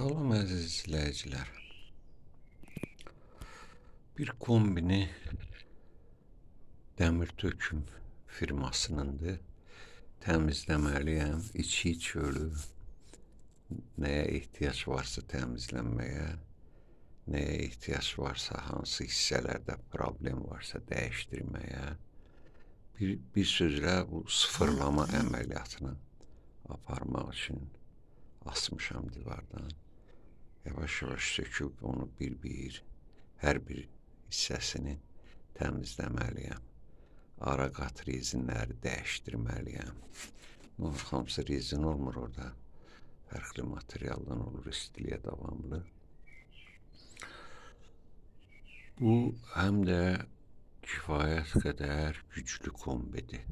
Salam əziz izləyicilər. Bir kombini dəmir töküm firmasınındır. Təmizləməliyəm. İçi, çölü, nəyə ehtiyac varsa təmizlənməyə, nəyə ehtiyac varsa, hansı hissələrdə problem varsa dəyişdirməyə. Bir sözlə bu sıfırlama əməliyyatını aparmaq üçün asmışam divardan. Yavaş-yavaş söküb onu bir-bir, hər bir hissəsini təmizləməliyəm. Ara qat rezinləri dəyişdirməliyəm. Bu, hamısı rezin olmur orada. Fərqli materialdan olur, istiliyə davamlı. Bu, həm də kifayət qədər güclü kombidir.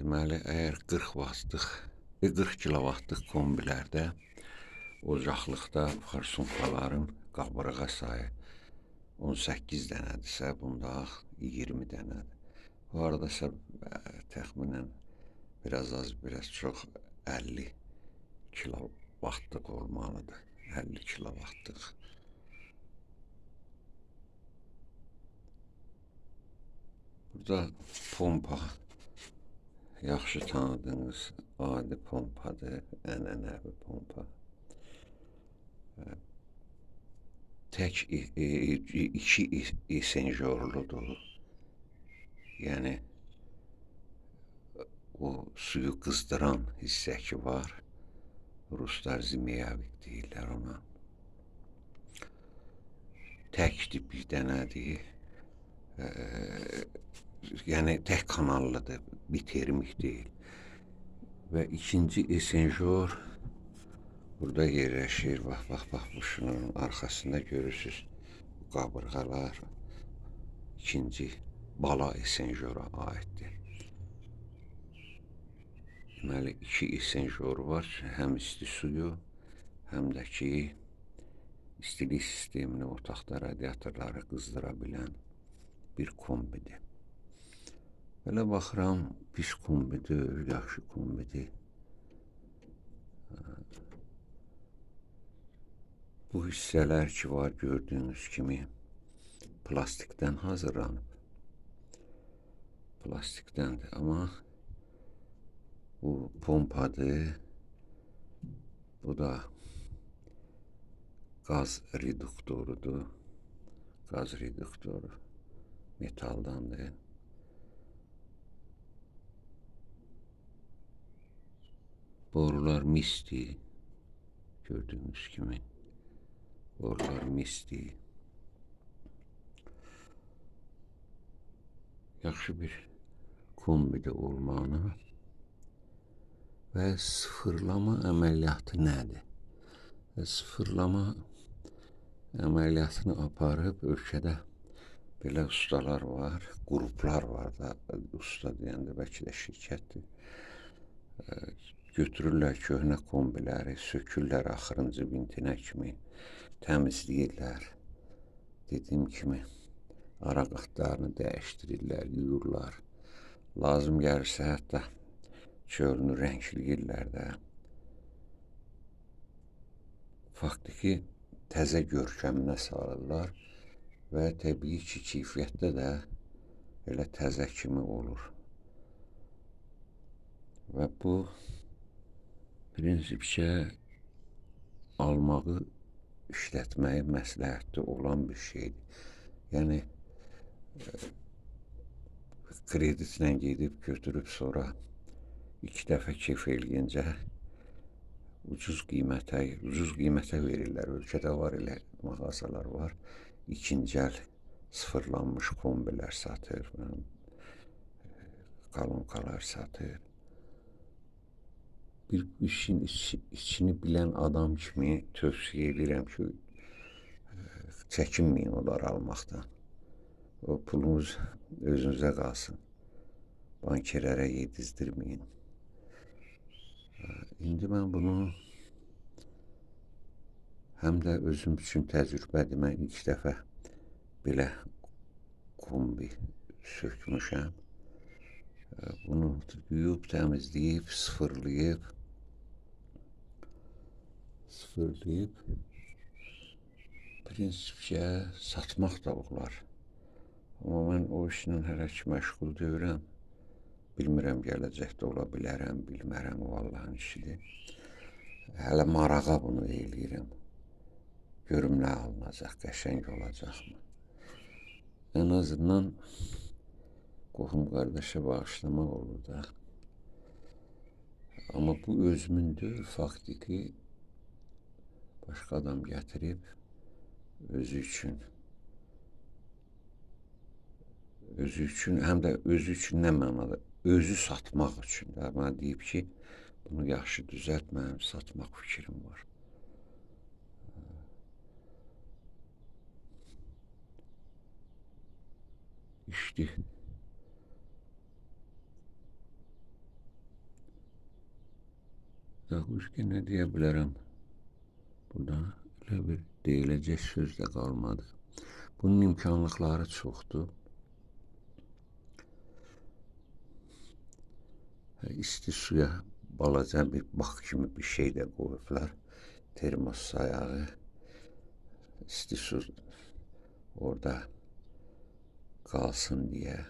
Deməli, əgər 40 vattlıq, 40 kilovatlıq kombilərdə ocaqlıqda farsunkaların qabırğa sayı 18 dənədirsə, bunda 20 dənədir. Bu aradasa təxminən biraz az, biraz çox 50 kilovatlıq olmalıdır. 50 kilovatlıq. Burada pompa, yaxşı tanıdığınız adi pompadır, ənənəvi pompa. Tək iki esenjorludur. Yəni o suyu qızdıran hissə ki var. Ruslar zimeyavik deyirlər ona. Təkdir, bir dənədir. Yəni tək kanallıdır, bir termik deyil. Və ikinci esenjor burada yerləşir. Bax, bax, bax, bu şunun arxasında görürsünüz bu qabırğalar ikinci bala esenjora aiddir. Deməli, iki esenjor var. Həm isti suyu, həm də ki istilik sistemini, otaqda radiatorları qızdıra bilən bir kombidir. Belə baxıram, pis kombidir, yaxşı kombidir. Bu hissələr ki var, gördüyünüz kimi plastikdən hazırlanıb. Plastikdəndir, amma bu pompadır. Bu da qaz reduktorudur. Qaz reduktoru metaldandır. Borular misdir. Gördüyünüz kimi. Borular misdir. Yaxşı bir kombidə olmağına və sıfırlama əməliyyatı nədir? Sıfırlama əməliyyatını aparıb ölkədə belə ustalar var, qruplar var da, usta deyəndə bəlkə də şirkətdir. Götürürlər köhnə kombiləri, sökürlər axırıncı vintinə kimi, təmizləyirlər. Dediyim kimi, ara qatlarını dəyişdirirlər, yuyurlar. Lazım gəlirsə hətta çölünü rəngləyirlər də. Faktiki təzə görkəminə salırlar və təbii ki, keyfiyyətdə də elə təzə kimi olur. Və bu prinsipcə almağı, işlətməyi məsləhətli olan bir şeydir. Yəni kreditlə gedib götürüb sonra iki dəfə kef eləyincə ucuz qiymətə verirlər. Ölkədə var elə mağazalar var. İkinci əl sıfırlanmış kombilər satır, kolonkalar satır. Bir işin içini bilən adam kimi tövsiyə edirəm ki, çəkinməyin onları almaqdan. O pulunuz özünüzə qalsın. Bankerlərə yedizdirməyin. İndi mən bunu həm də özüm üçün təcrübədir. Mən ilk dəfə belə kombi sökmüşəm. Bunu yuyub, təmizləyib, sıfırlayıb Sıfırlayıb prinsipcə satmaq da olar. Amma mən o işlə hələ ki məşğul deyiləm. Bilmirəm gələcəkdə ola bilərəm, bilmərəm, o Allahın işidir. Hələ marağa bunu eləyirəm. Görüm nə alınacaq, qəşəng olacaqmı? Ən azından qohum qardaşa bağışlamaq olur da. Amma bu özümün deyil, faktiki başqa adam gətirib özü üçün. Özü üçün, həm də özü üçün nə mənada? Özü satmaq üçün də. Mənə deyib ki, bunu yaxşı düzəlt, mənim satmaq fikrim var. İşdi. Daha başqa nə deyə bilərəm? Burada elə bir deyiləcək söz də qalmadı. Bunun imkanlıqları çoxdur. İsti suya balaca bir bak kimi bir şey də qoyublar. Termos sayağı. İsti su orada qalsın deyə.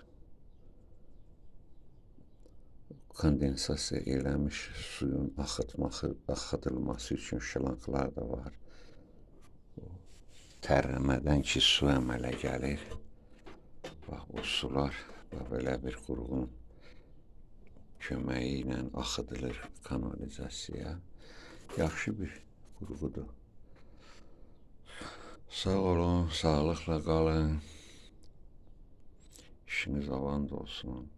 Kondensasiya eləmiş suyun axıdılması üçün şlanqlar da var. Tərləmədən ki, su əmələ gəlir. Bax, o sular bax, belə bir qurğun köməyi ilə axıdılır kanalizasiyaya. Yaxşı bir qurğudur. Sağ olun, sağlıqla qalın. İşiniz avant olsun.